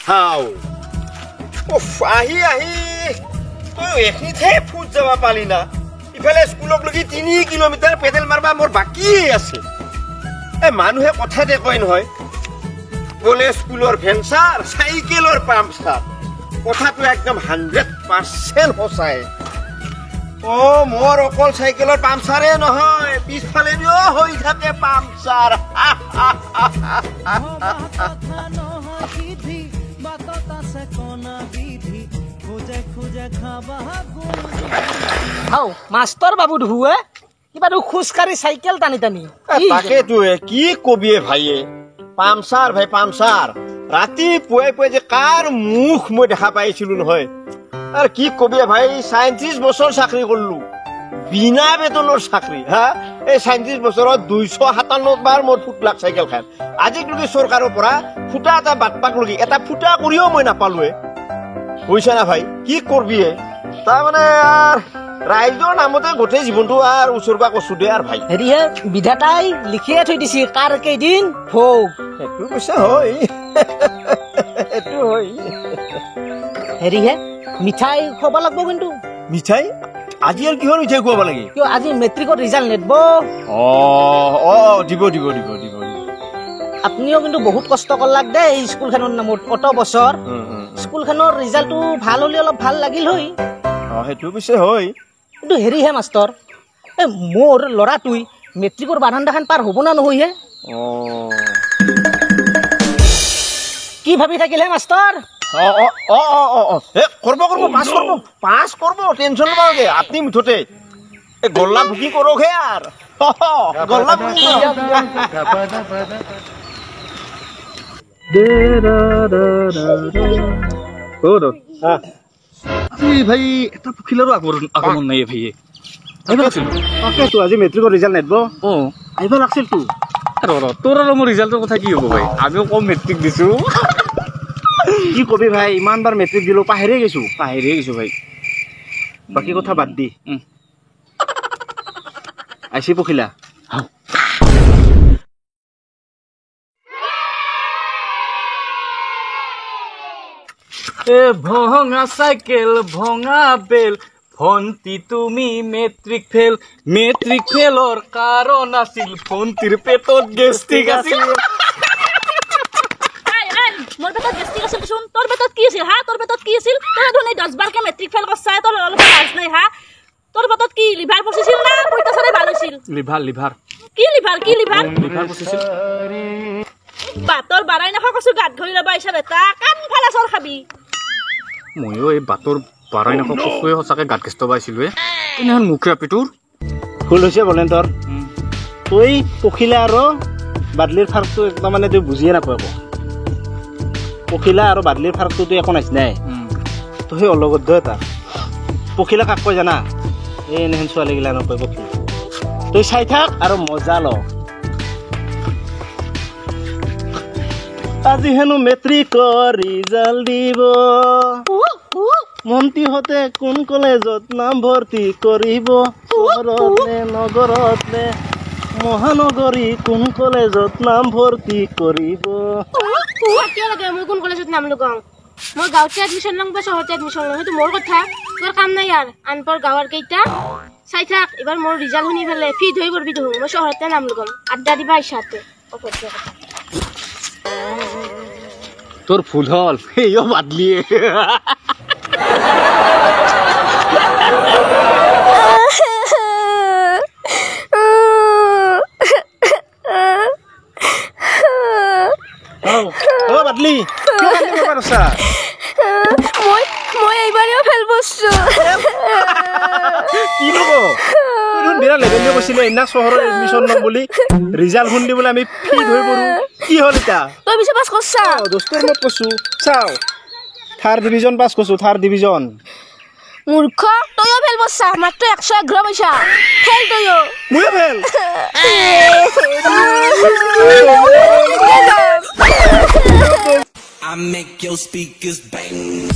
হাও উফ আহি আহি তই এইখিনিতহে ফুট যাব পালি না। ইফালে স্কুলক লগি 3 কিলোমিটাৰ পেডেল মাৰবা মোৰ বাকী আছে। এই মানুহে কথাতে কয় নহয়, বোলে স্কুলৰ ভেঞ্চাৰ চাইকেলৰ পাম্পচাৰ। কথাটো একদম 100% সঁচাই। অ মোৰ অকল চাইকেলৰ পাম্পচাৰে নহয়, পিছফালেদিও হৈ থাকে পাম্পচাৰ। হাও মাষ্টৰ বাবু ধুৱে কিবা খোজকাঢ়ি চাইকেল টানি টানি। তাকেতো কি কবিয়ে ভাইয়ে, পাম্পচাৰ ভাই পাম্পচাৰ। ৰাতিপুৱাই পুৱাই যে কাৰ মুখ মই দেখা পাইছিলো নহয়। আৰু কি কবিয়ে ভাই, 37 বছৰ চাকৰি কৰিলো, বিনা বেতনৰ চাকৰি। হা, এই 37 বছৰত 257 বাৰ মোৰ ফুটলাক চাইকেল খান। আজিলৈকে চৰকাৰৰ পৰা ফুটা এটা বাটপাক লগি এটা ফুটা কৰিও মই নাপালোৱে। বুজিছা না ভাই, কি কৰবিয়ে? তাৰমানে আৰু ৰাইজৰ নামতে গোটেই জীৱনটো আৰু উচৰ্গা কৰছো দে আৰু ভাই। হেৰিহে বিধাতাই লিখিয়ে থৈ দিছি কাৰ কেইদিন ভোগ। সেইটো পিছে হয়, সেইটো হয়। হেৰিহে মিঠাই খুৱাব লাগব কিন্তু। মিঠাই আজি আৰু কিহৰ মিঠাই খুৱাব লাগে? কিয় আজি মেট্ৰিকত ৰিজাল্ট নেদব? অ অ দিব দিব দিব দিব। আপুনিও কিন্তু বহুত কষ্ট কৰলাক দেই এই স্কুলখনৰ নামত অত বছৰ। স্কুলখনৰ ৰিজাল্টটো ভাল হ'লে অলপ ভাল লাগিল হয়। অ সেইটো পিছে হয়। কিন্তু হেৰিহে মাষ্টৰ, এই মোৰ ল'ৰাটোই মেট্ৰিকৰ বাৰান্দাখন পাৰ হ'ব না নহয়হে? অ কি ভাবি থাকিলহে মাষ্টৰ? অ অ অ অ অ এ কৰব কৰব, পাছ কৰব, পাছ কৰব, টেনচন ল'ব নালাগে আপুনি। মুঠতে এই গল্লা বুকিং কৰকহে আৰু গল্লা বুকিং কৰক। ভাই এটা পখিলাৰো আগমন নাই ভাইয়ে। আহিব লাগছিল তাকেতো, আজি মেট্ৰিকৰ ৰিজাল্ট নেদব। অ আহিব লাগছিল তো। ৰ তোৰ আৰু মোৰ ৰিজাল্টৰ কথা কি হ'ব ভাই? আমিও কম মেট্ৰিক দিছো। কি কবি ভাই, ইমান বাৰ মেট্ৰিক দিলো পাহেৰিয়ে গৈছো। পাহেৰিয়ে গৈছো ভাই। বাকী কথা বাদ দি, আহিছি পখিলা। এ ভঙা চাইকেল ভঙা বেল, ভন্টি তুমি মেট্ৰিক ফেল। মেট্ৰিক ফেলৰ কাৰণ আছিল ভন্টিৰ পেটত গেষ্ট্ৰিক আছিল। মোৰ পেটত গেষ্ট্ৰিক আছিল দেচোন, তোৰ পেটত কি আছিল? হা, তোৰ পেটত কি আছিল? তই দেখোন এই 10 বাৰকে মেট্ৰিক ফেল কৰছা, তোৰ অলপ লাজ নাই? হা, তোৰ পেটত কি লিভাৰ পচিছিল না পইতা চৰাই ভাল হৈছিল? Liver liver. কি লিভাৰ? কি লিভাৰ? লিভাৰ পচিছিল। বাটৰ বাৰাই নাখা কৈছো, গাত ঘৰি ল'বা আহিছা বেটা, কাণ ফালা চৰ খাবি। ময়ো এই বাটৰ বাৰাই নাখা কচুৱে সঁচাকে গাত গেষ্ট পাইছিলো। এনেহেন মুখে আপি তোৰ ভুল হৈছে বলেন তোৰ। তই পখিলা আৰু বাদলিৰ ফাৰকটো একদম মানে তই বুজিয়ে নাপাৱ। পখিলা আৰু বাদলিৰ ফাৰকটো তুই একো নাইছিনাই, তই সেই অলগদ্ধ এটা। পখিলা কাক কয় জানা? এই এনেহেন ছোৱালীগিলা নকয় পখিলা। তই চাই থাক আৰু মজা ল। আজি হেনো মেট্ৰিকৰ ৰিজাল্ট দিব, মন্ত্ৰীহঁতে কোন কলেজত নাম ভৰ্তি কৰিব, চহৰত নে নগৰত নে মহানগৰী কোন কলেজত নাম ভৰ্তি কৰিব। কিয় লাগে মই কোন কলেজত নাম লগাওঁ? মই গাঁৱতে এডমিশ্যন ল'ম বা চহৰতে এডমিশ্যন ল'ম, সেইটো মোৰ কথা, তোৰ কাম নাই। আৰু আনপৰ গাঁৱৰ কেইটা চাই থাক, এইবাৰ মোৰ ৰিজাল্ট শুনি পেলাই ফিট হৈ পৰবি দেখোন। মই চহৰতে নাম লগাম, আড্ডা দিবা আহিছাতে অভদ্ৰ কথা। তোৰ ভুল হ'ল, সেয়ো বাদলিয়ে। অ বাদলি, কিয় কান্দিব পাৰিছা? মই এইবাৰেও ফেল বসছো। কি নক, তুই দেখোন বিৰাট লেভেল কৈছিলে সেইদিনা চহৰৰ এডমিশ্যন ল'ম বুলি, ৰিজাল্ট শুনি বোলে আমি ফিট হৈ পৰো। কি হ'ল এতিয়া? তই পিছে পাছ কৰছা? দোস্তৰ মত কৈছো, চাও থাৰ্ড ডিভিজন পাছ কৰছো, থাৰ্ড ডিভিজন। মূৰ্খ, তইও ফেল বসছা, মাত্ৰ 111 পইচা। ফেল তইও। ময়ো fail. I make your speakers bang.